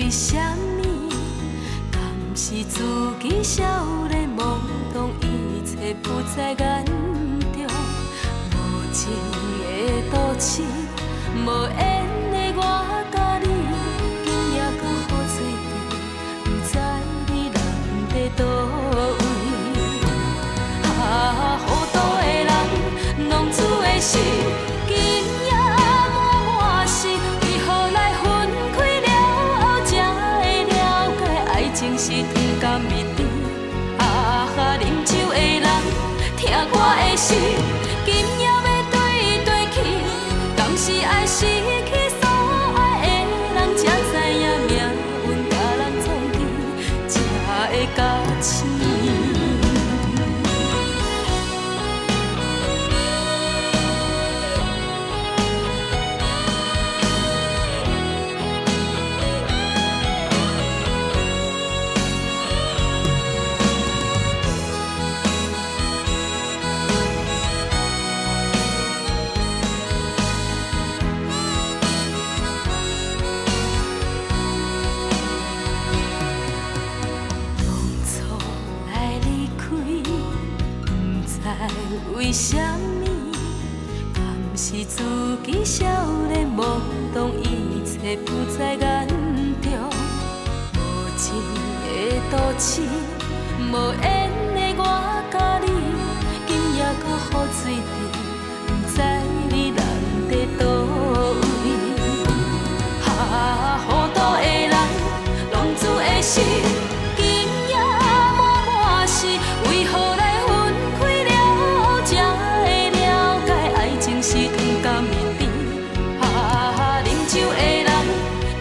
為啥物？敢是自己少年懵懂，一切不在眼中。無情的都市，無緣的我佮你，今夜閣雨水甜，不知你人佇佗位。啊，糊塗的人，浪子的心，今夜滿滿是，為何來分開了後，才會了解愛情是糖甘蜜甜。啊哈，啉酒的人，疼我的心，今夜欲對綴去，敢是愛失去所愛的人，才知影命運共人創治，才會覺醒。當初來離開，不知為啥物，敢是自己少年懵懂，一切不在眼中。無情的都市，無緣的我佮你，今夜閣雨水甜，不知你人佇佗位。啊，糊塗的人，浪子的心，今夜滿滿是，為何來分開了後，才會了解愛情是糖甘蜜甜。啊，啉酒的人，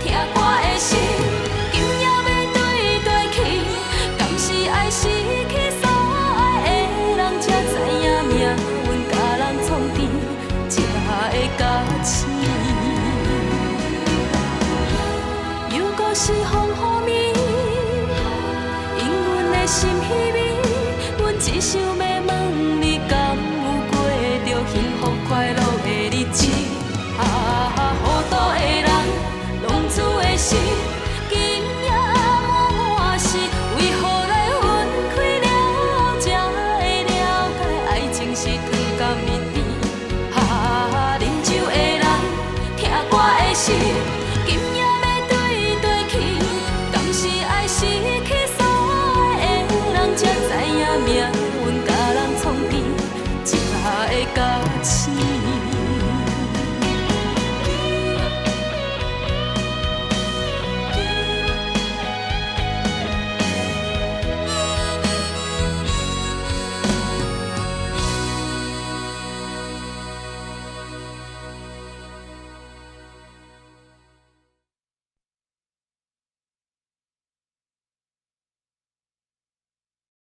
疼我的心，今夜欲對綴去，敢是愛失去所愛的人，才知影命運共人創治，才會覺醒。又閣是風雨暝，因阮的心稀微，阮只想欲問你，敢有過著幸福快樂的日子？啊，糊塗的人，浪子的心，今夜滿滿是，為何來分開了後，才會了解愛情是糖甘蜜甜？啊，啉酒的人，疼我的心。